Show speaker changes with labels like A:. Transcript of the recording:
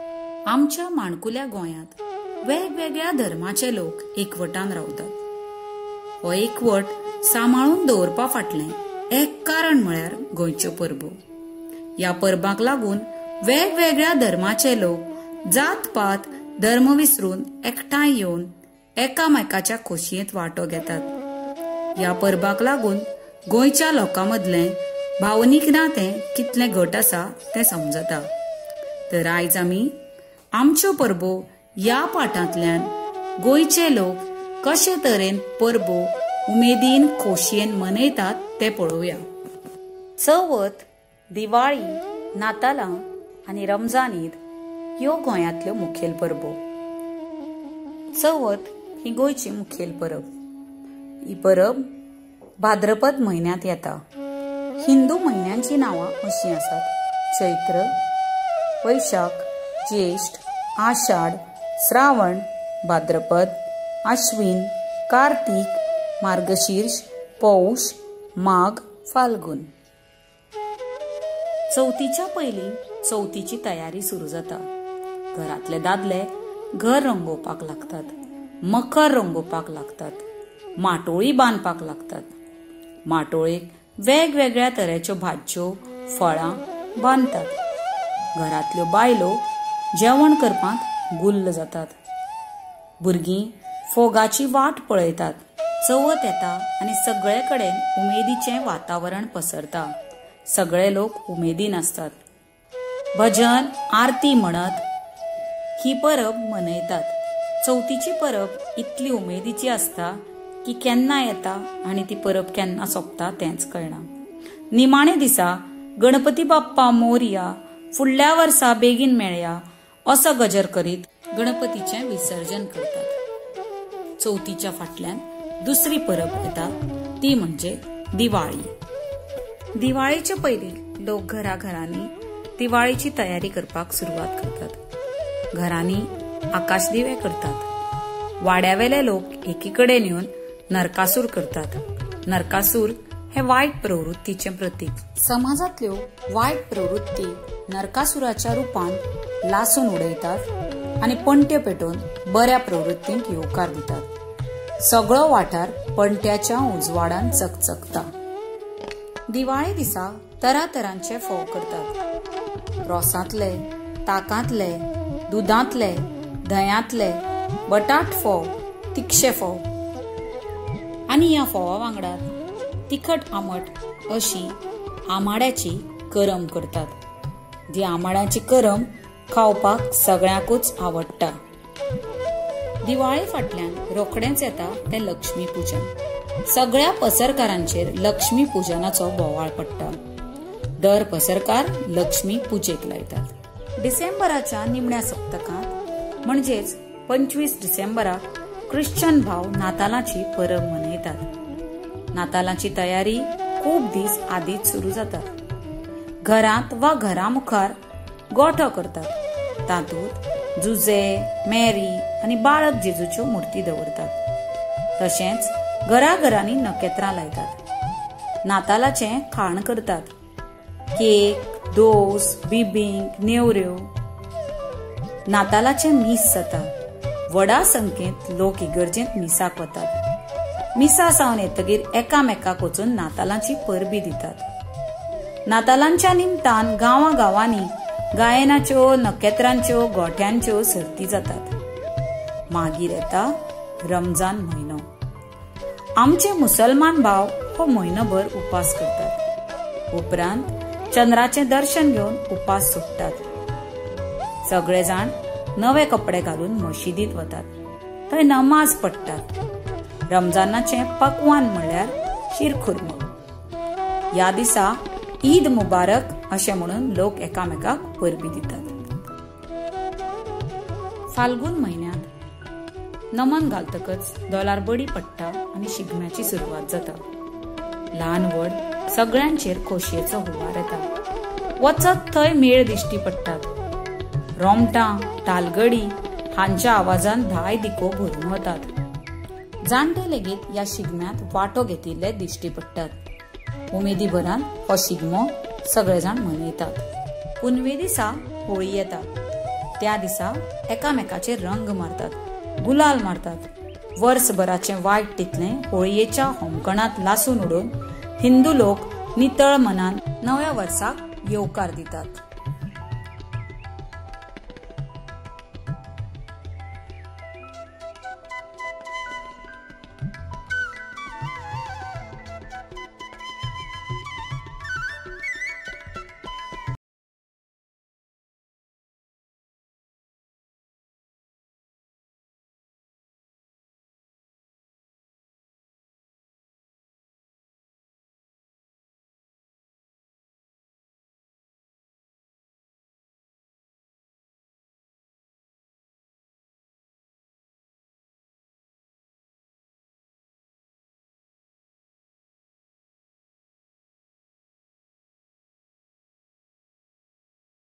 A: आमच्या माणकुल्या गोंयांत वेगवेगळ्या धर्माचे लोक एकवटान रावतात. हो एकवट सांबाळून दवरपा फाटलें एक कारण म्हळ्यार गोंयच्यो परबो. ह्या परबांक लागून वेगवेगळ्या धर्माचे लोक जात पात धर्म विसरून एकठांय येवन एकामेकाच्या खोशयेंत वांटो घेतात. ह्या परबांक लागून गोंयच्या लोकां मदलें भावनीक नातें कितलें घट आसा तें समजता. तर आयज आमी आमच्यो परबो ह्या पाठांतल्यान गोंयचे लोक कशे तरेन परबो उमेदीन खोशयेन मनयतात तें पळोवया. चवथ, दिवाळी, नातालां आनी रमजान ईद ह्यो गोंयांतल्यो मुखेल परबो. चवथ ही गोंयची मुखेल परब. ही परब भाद्रपद म्हयन्यांत येता. हिंदू म्हयन्यांची नांवां अशीं आसात: चैत्र, वैशाख, ज्येष्ठ, आषाढ, श्रावण, भाद्रपद, आश्विन, कार्तीक, मार्गशीर्ष, पौष, माघ, फाल्गुन. चवथीच्या पयलीं चवथीची तयारी सुरू जाता. घरांतले दादले घर रंगोवपाक लागतात, मखर रंगोवपाक लागतात, माटोळी बांदपाक लागतात. माटोळेक वेगवेगळ्या तरेच्यो भाजयो, फळां बांदतात. घरांतल्यो बायलो जेवण करपांत गुल्ल जातात. भुरगीं फोगाची वाट पळयतात. चवथ येता आनी सगळे कडेन उमेदीचें वातावरण पसरता. सगळे लोक उमेदीन आसतात. भजन, आरती म्हणत ही परब मनयतात. चवथीची परब इतली उमेदीची आसता की केन्ना येता आनी ती परब केन्ना सोंपता तेंच कळना. निमाणे दिसा गणपती बाप्पा मोरया, फुडल्या वर्सा बेगीन मेळया असो गजर करीत गणपतीचें विसर्जन करतात. चवथीच्या फाटल्यान दुसरी परब येता ती म्हणजे दिवाळी. दिवाळीचे पयलीं लोक घराघरांनी दिवाळीची तयारी करपाक सुरवात करतात. घरांनी आकाशदिवे करतात. वाड्यावेले लोक एकी कडेन येवन नरकासूर करतात. नरकासूर हे वायट प्रवृत्तीचें प्रतीक. समाजांतल्यो वायट प्रवृत्ती नरकासुराच्या रुपान लासून उडयतात आनी पणट्यो पेटोवन बऱ्या प्रवृत्तींक येवकार दितात. सगळो वाठार पणट्याच्या उजवाडान चकचकता. दिवाळे दिसा तरातरांचे फोव करतात. रोसांतले, ताकांतले, दुदांतले, धंयांतले, बटाट फोव, तिखशे फोव आनी ह्या फोवा वांगडा तिखट आमट अशी आमाड्याची करम करतात. जी आमाड्याची करम खावपाक सगळ्यांकूच आवडटा. दिवाळे फाटल्यान रोखडेंच येता तें लक्ष्मी पूजन. सगळ्या पसरकारांचेर लक्ष्मी पूजनाचो बोवाळ पडटा. दर पसरकार लक्ष्मी पुजेक लायतात. डिसेंबराच्या निमण्या सप्तकांत म्हणजेच 25 डिसेंबराक ख्रिश्चन भाव नातालांची परब मनयतात. नातालांची तयारी खूब दीस आदींच सुरू जाता. घरांत वा घरा मुखार गोठो करतात. तातूंत जुजे, मेरी आनी बाळक जेजूच्यो मुर्ती दवरतात. तशेंच घराघरांनी नखेत्रां लायतात. नातालाचें खाण करतात. केक, दोस, बिबींक, नेवऱ्यो. नातालाचें मीस जाता. व्हडा संख्येंत लोक इगर्जेंत मिसाक वतात. मिसा सावन येतगीर एकामेकाक वचून नातालांची परबी दितात. नातालांच्या निमतान गांवां गांवांनी गायनाच्यो, नखेत्रांच्यो, गोठ्यांच्यो सर्ती जातात. मागीर येता रमजान म्हयनो. आमचे मुसलमान भाव हो म्हयनोभर उपास करतात. उपरांत चंद्राचें दर्शन घेवन उपास सोडटात. सगळे जाण नवे कपडे घालून मशिदींत वतात. थंय नमाज पडटात. रमजानाचें पकवान म्हणल्यार शिरखुर्मा. ह्या दिसा ईद मुबारक अशें म्हणून लोक एकामेकाक परबी दितात. फाल्गुन म्हयन्यांत नमन घालतकच दोलार बडी पडटा आनी शिगम्याची सुरवात जाता. ल्हान व्हड सगळ्यांचेर खोशयेचो हुंवार येता. वचत थंय मेळ दिश्टी पडटात. रोमटां, तालगडी हांच्या आवाजान धाय दिको भरून वतात. जाणटे लेगीत ह्या शिगम्यांत वांटो घेतिल्ले दिश्टी पडटात. उमेदी भरान हो शिगमो सगळे जाण मनयतात. पुनवे दिसा होळी येता. त्या दिसा एकामेकाचेर रंग मारतात, गुलाल मारतात. वर्सभराचें वायट तितलें होळयेच्या होमकणांत लासून उडोवन हिंदू लोक नितळ मनान नव्या वर्साक येवकार दितात.